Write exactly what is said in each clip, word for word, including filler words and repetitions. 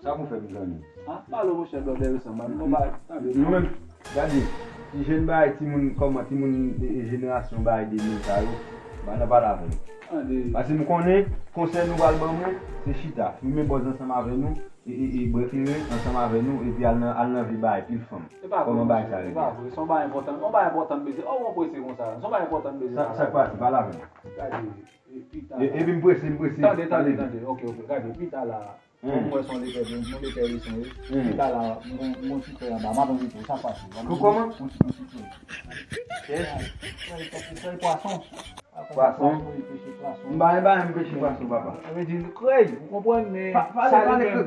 Sa pou fè, mezanmi? Ah, pale, monchè, blòdè yo sanba. Nou pa, tande. Nou menm, gade, ti jèn bagay, timoun, kòman, timoun, e, e, jenerasyon bagay de mil sa yo, ba nan pale avè yo. Tande. Paske m konnen, konsèy nou pral ban mwen, se chita, fimen bòz ansanm avè nou, e, e, e, bwè kleren ansanm avè nou, epi al nan, al nan vi bagay, pil fanm. Se pa vre, kòman bagay sa rete? Se pa vre, se yon bagay enpòtan, yon bagay enpòtan bezwen, oh, ou prese konsa, se yon bagay enpòtan bezwen. Sa, sa k pase, pale avè m. Gade, e, pita la. E, epi m prese, m prese. Tande, tande, tande, ok, ok, gade, pita la. Kòm m wè se yon lepè, yon lepè leson ye. Pita la, m gon, m gon ti krèy anba, m ap envite w, sa pase. Ou kòman? Yon ti, yon ti krèy. Krèy, krèy, krèy pwason. Pwason. Pwason, li peche pwason. M pa, m pa menm peche pwason, papa. Sa vle di krèy, ou konprann, men pale,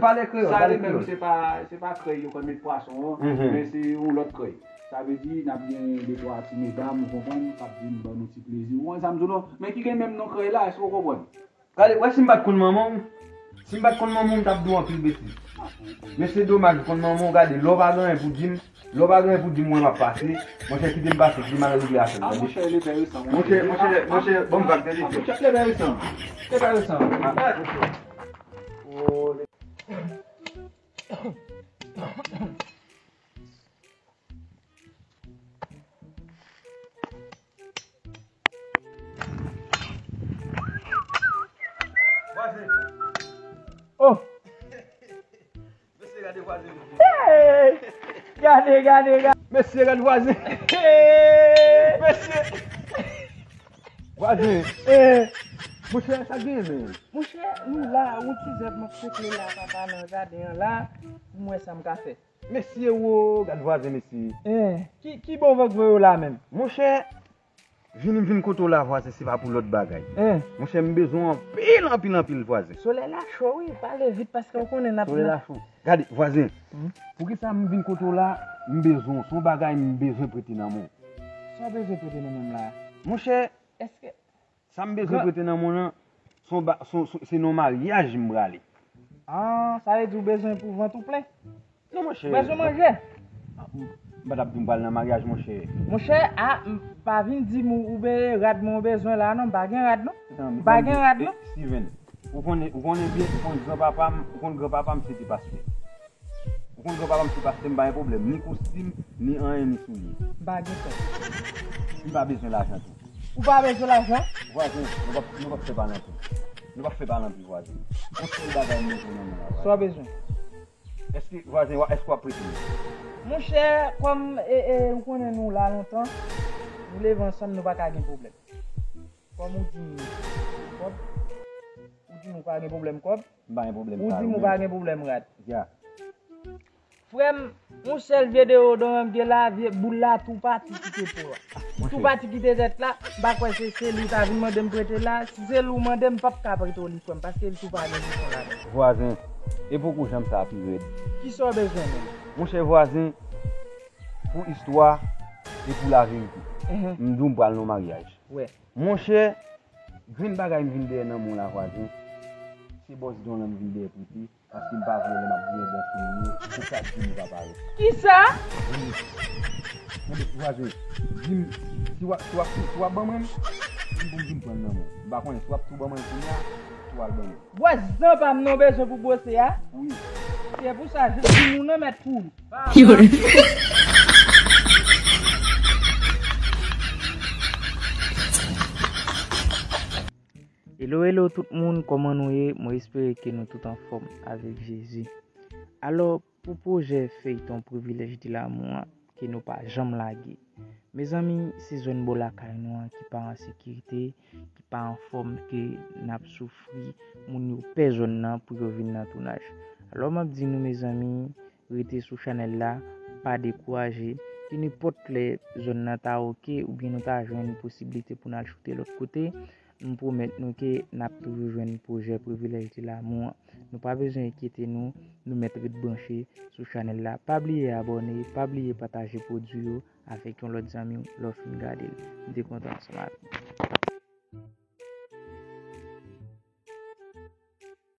pale kreyòl, pale kreyòl. Se pa, se pa krèy yo konn met pwason an, men se yon lòt krèy. Sa vle di, n ap gen de twa ti medam, ou konprann, k ap vin ban nou ti plezi. Ou konn sa m di w non? Men ki gen menm non krèy la, èske w konprann? Gade, wè si m pa t konn manman w, si m pa t konn manman w, m t ap di w anpil betiz. Men se domaj ou konn manman w, gade, lè w pa gen anyen pou di m, lè w pa gen anyen pou di m, wè m ap pase, monchè, kite m pase, kite m al regle afè m, tande? Monchè, monchè, monchè, ban m vag, tande? Monchè, lè bè resan, lè bè resan. Vwazen. Oh! Mesye, gade vwazen. Hey! Gade, gade, gade. Mesye, gade vwazen. Hey! Mesye. Vwazen. Eh. Monchè, sa gen, men? Monchè, nou la, yon ti zèb m ap sekle la, papa, nan jaden an la, pou m wè sa m ka fè. Mesye wo, gad vwazen mesye. Eh, ki, ki bon van k voye w la menm? Monchè, vini m vin kote w la vwazen, se pa pou lòt bagay. Eh. Monchè, m bezwen w anpil, anpil, anpil vwazen. Solèy la cho wi, pale vit paske w konnen n ap... Solèy la cho. Gade, vwazen, poukisa m vin kote w la, m bezwen w, se yon bagay m bezwen prete nan men w. Sa w bezwen prete nan men m la? Monchè, èske Sa m bezwen prete nan men w lan, se yon ba-, se yon, se, se nan maryaj m prale. Ah, sa vle di w bezwen pou vant ou plen? Non, monchè. Bezwen manje? Ah, m, m pa t ap di m pral nan maryaj, monchè. Monchè, ah, m, pa vin di m ou, ou be-, rad mwen ou bezwen la, non, m pa gen rad, non. M pa gen rad, non. Steven, ou konnen, ou konnen byen, ou konn granpapa m, ou konn granpapa m se te pastè. Ou konn granpapa m se pastè, m pa gen pwoblèm, ni kostim, ni anyen, ni soulye. M pa gen kòb. M pa bezwen lajan tou. Ou pa bezwen lajan? Vwazen, nou p ap, nou p ap fè pale anpil. Nou p ap fè pale anpil, vwazen. Yon sèl bagay m bezwen nan men w la, vwazen. Sa w bezwen? Èske, vwazen, w a, èske w ap prete m? Monchè, kòm, e, e, ou konnen nou la lontan, nou leve ansanm, nou pa ka gen pwoblèm. Kòm ou di m kòb, ou di m ou pa gen pwoblèm kòb. M pa gen pwoblèm sa yo menm. Ou di m ou pa gen pwoblèm rad. Ya. Frè m, yon sèl vye deodorant m gen la, vye boul la tou pati kite po a. Tou pati kite tèt la, m pa kwè se, se li w ta vin mande m prete la. Si se li w mande m, m p ap ka prete w li, frè m, paske li tou pa gen bouton ladan l. Vwazen, epòk ou janm sa pi rèd. Kisa w bezwen menm? Monchè vwazen, pou istwa e pou laverite, m di w m pral nan maryaj. Wè. Monchè, grenn bagay m vin dèyè nan men w la, vwazen. Se bòs don lan m vin dèyè prete, paske m pa vle lè m ap gouye dan sou moun yo, pou sa k di m pa parèt. Kisa? Wi. Tande, vwazen, di m, si w ap, si w ap, si w ap ban mwen l, di m pou m vin pran l nan men w. M pa konnen si w ap tou ban mwen l kounye a, si w al ban mwen l. Bwè zan pa m nan w bezwen pou bwose a? Wi. Se pou sa, jis di moun nan mèt kouri. Youri. Hello, hello tout moun, kòman nou ye? Mwen espere ke nou tout anfòm avèk Jezi. Alò, pou pwojè feyton Privilèj de Lamou an, ke nou pa janm lage. Mezanmi, se zòn bò lakay nou an ki pa an sekirite, ki pa anfòm, ke n ap soufri, moun yo pè zòn nan pou yo vin nan tounaj. Alò, m ap di nou, mezanmi, rete sou chanèl la, pa dekouraje, ke nenpòt lè zòn nan ta oke, oubyen nou ta jwenn posiblite pou n al choute lòt kote, m pwomèt nou ke n ap toujou jwenn pwojè Privilèj de Lamou an. Nou pa bezwen enkyete nou, nou mèt ret branche sou chanèl la. Pa bliye abòne, pa bliye pataje pwodui yo avèk yon lòt zanmi w lè w fin gade l. M te kontan ansanm avè w.